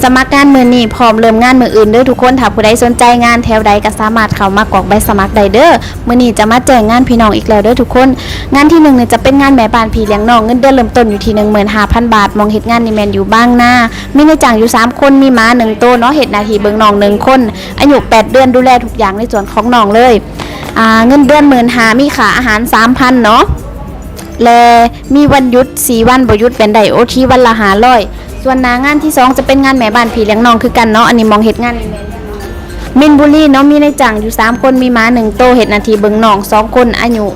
ສະໝັກງານມື້ນີ້ ພ້ອມເລີ່ມງານມື້ອື່ນເດີທຸກຄົນ. ຖ້າຜູ້ໃດສົນໃຈງານແຖວໃດກໍສາມາດເຂົ້າມາກອກໃບສະໝັກໄດ້ເດີ. ມື້ນີ້ຈະມາແຈ້ງງານພີ່ນ້ອງອີກແລ້ວເດີທຸກຄົນ. ງານທີໜຶ່ງນີ້ຈະເປັນງານແມ່ບ້ານພີ່ລ້ຽງນ້ອງ, ເງິນເດືອນເລີ່ມຕົ້ນຢູ່ທີ່ໜຶ່ງໝື່ນຫ້າພັນບາດ. ໝ່ອງເຮັດງານນີ້ແມ່ນຢູ່ບາງນາ. ມີນາຍຈ້າງຢູ່ສາມຄົນ, ມີໝາໜຶ່ງໂຕເນາະ, ເຮັດໜ້າທີ່ເບິ່ງນ້ອງໜຶ່ງຄົນ, ອາຍຸແປດເດືອນ, ດູແລທຸກຢ່າງໃນສ່ວນຂອງນ້ອງເລີຍ. ອ່າ ເງິນເດືອນໝື່ນຫ້າ, ມີຄ່າອາຫານສາມພັນເນາະ ແລະ ມີວັນຢຸດສີ່ວັນ, ບໍ່ຢຸດແມ່ນໄດ້ໂອທີວັນລະຫ້າຮ້ອຍ. ສ່ວນໜ້າງານທີສອງຈະເປັນງານແມ່ບ້ານພີ່ລ້ຽງນ້ອງຄືກັນເນາະ. ອັນນີ້ໝ່ອງເຮັດງານນີ້ແມ່ນມີນບຸລີເນາະ, ມີນາຍຈ້າງຢູ່ສາມຄົນ, ມີໝາໜຶ່ງໂຕ, ເຮັດໜ້າທີ່ເບິ່ງນ້ອງສອງຄົນ, ອາຍຸ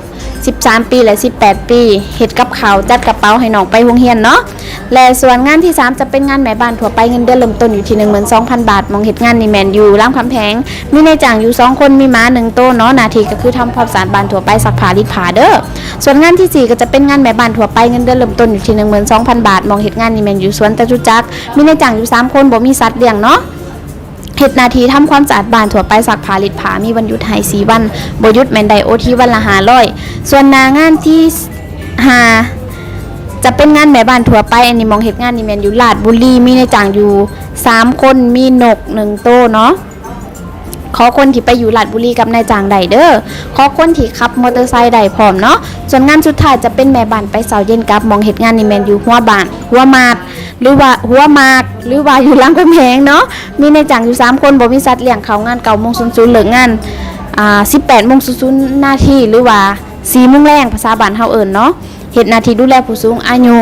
ສິບສາມປີ ແລະ ສິບແປດປີ, ເຮັດກັບເຂົ້າ, ຈັດກະເປົາໃຫ້ນ້ອງໄປໂຮງຮຽນເນາະ. ແລະ ສ່ວນງານທີສາມຈະເປັນງານແມ່ບ້ານທົ່ວໄປ, ເງິນເດືອນເລີ່ມຕົ້ນຢູ່ທີ່ໜຶ່ງໝື່ນສອງພັນບາດ. ໝ່ອງເຮັດງານນີ້ແມ່ນຢູ່ລາມຄຳແພງ, ມີນາຍຈ້າງຢູ່ສອງຄົນ, ມີໝາໜຶ່ງໂຕເນາະ. ໜ້າທີ່ກໍຄືທຳຄວາມສະອາດບ້ານທົ່ວໄປ, ຊັກຜ້າລີດຜ້າເດີ. ສ່ວນງານທີສີ່ກໍຈະເປັນງານແມ່ບ້ານທົ່ວໄປ, ເງິນເດືອນເລີ່ມຕົ້ນຢູ່ທີ່ໜຶ່ງໝື່ນສອງພັນບາດ. ໝ່ອງເຮັດງານນີ້ແມ່ນຢູ່ສວນຈະຕຸຈັກ, ມີນາຍຈ້າງຢູ່ສາມຄົນ, ບໍ່ມີສັດລ້ຽງເນາະ. ເຮັດໜ້າທີ່ທຳຄວາມສະອາດບ້ານທົ່ວໄປ, ຊັກຜ້າລີດຜ້າ, ມີວັນຢຸດໃຫ້ສີ່ວັນ, ບໍ່ຢຸດແມ່ນໄດ້ໂອທີວັນລະຫ້າຮ້ອຍ. ສ່ວນໜ້າງານທີຫ້າຈະເປັນງານແມ່ບ້ານທົ່ວໄປ. ອັນນີ້ໝ່ອງເຮັດງານນີ້ແມ່ນຢູ່ລາດບຸລີ, ມີນາຍຈ້າງຢູ່ສາມຄົນ, ມີນົກໜຶ່ງໂຕເນາະ. ຂໍຄົນທີ່ໄປຢູ່ລາດບຸລີກັບນາຍຈ້າງໄດ້ເດີ. ຂໍຄົນທີ່ຂັບມໍເຕີໄຊໄດ້ພ້ອມເນາະ. ສ່ວນງານສຸດທ້າຍຈະເປັນແມ່ບ້ານໄປເຊົ້າເຢັນກັບ. ໝ່ອງເຮັດງານນີ້ແມ່ນຢູ່ຫົວບ້ານ, ຫົວໝາດ ຫຼືວ່າຫົວໝາກ ຫຼືວ່າຢູ່ລາມຄຳແຫງເນາະ. ມີນາຍຈ້າງຢູ່ສາມຄົນ, ບໍ່ມີສັດລ້ຽງ, ເຂົ້າງານເກົ້າໂມງສູນສູນ, ເລີກງານ ອ່າ ສິບແປດໂມງສູນສູນນາທີ ຫຼືວ່າສີ່ໂມງແລງ ພາສາບ້ານເຮົາເອີ້ນເນາະ. ເຮັດໜ້າທີ່ດູແລຜູ້ສູງອາຍຸ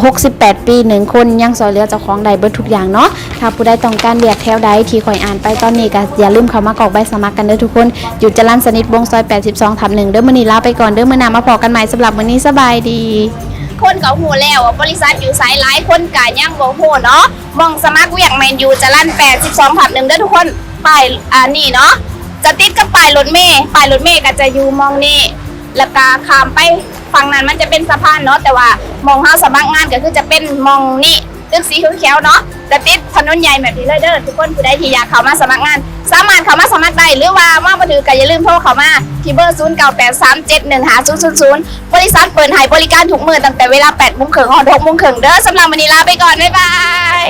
ຫົກສິບແປດປີໜຶ່ງຄົນ, ຍັງຊ່ອຍເຫຼືອເຈົ້າຂອງໄດ້ເບິດທຸກຢ່າງເນາະ. ຖ້າຜູ້ໃດຕ້ອງການວຽກແຖວໃດທີ່ຂ້ອຍອ່ານໄປຕອນນີ້ ກໍຢ່າລືມເຂົ້າມາກອກໃບສະໝັກກັນເດີທຸກຄົນ, ຢູ່ຈະລັນສະນິດວົງ ຊອຍແປດສິບສອງທັບໜຶ່ງເດີ. ມື້ນີ້ລາໄປກ່ອນເດີ, ມື້ໜ້າມາພໍ້ກັນໃໝ່. ສຳລັບມື້ນີ້ສະບາຍດີ. ຄົນກໍຮູ້ແລ້ວວ່າບໍລິສັດຢູ່ໃສ, ຫຼາຍຄົນກໍຍັງບໍ່ຮູ້ເນາະ. ໝ່ອງສະໝັກວຽກແມ່ນຢູ່ຈະລັນແປດສິບສອງທັບໜຶ່ງເດີທຸກຄົນ. ປ້າຍ ອັນນີ້ເນາະ ຈະຕິດກັບປ້າຍລົດເມ, ປ້າຍລົດເມກໍຈະຢູ່ໝ່ອງນີ້ ແລ້ວກໍຂ້າມໄປຝັ່ງນັ້ນມັນຈະເປັນສະພານເນາະ, ແຕ່ວ່າໝ່ອງເຮົາສະໝັກງານກໍຄືຈະເປັນໝ່ອງນີ້, ຕຶກສີຂຽວໆເນາະ, ຈະຕິດຖະໜົນໃຫຍ່ແບບນີ້ເລີຍເດີ. ທຸກຄົນຜູ້ໃດທີ່ຢາກເຂົ້າມາສະໝັກງານ ສາມາດເຂົ້າມາສະໝັກໄດ້ ຫຼືວ່າມາບໍ່ຖືກກໍຢ່າລືມໂທເຂົ້າມາທີ່ເບີ ສູນເກົ້າແປດສາມເຈັດໜຶ່ງຫ້າສູນສູນສູນ. ບໍລິສັດເປີດໃຫ້ບໍລິການທຸກມື້ ຕັ້ງແຕ່ເວລາແປດໂມງເຄິ່ງຮອດຫົກໂມງເຄິ່ງເດີ. ສຳລັບມື້ນີ້ລາໄປກ່ອນ, ບາຍບາຍ.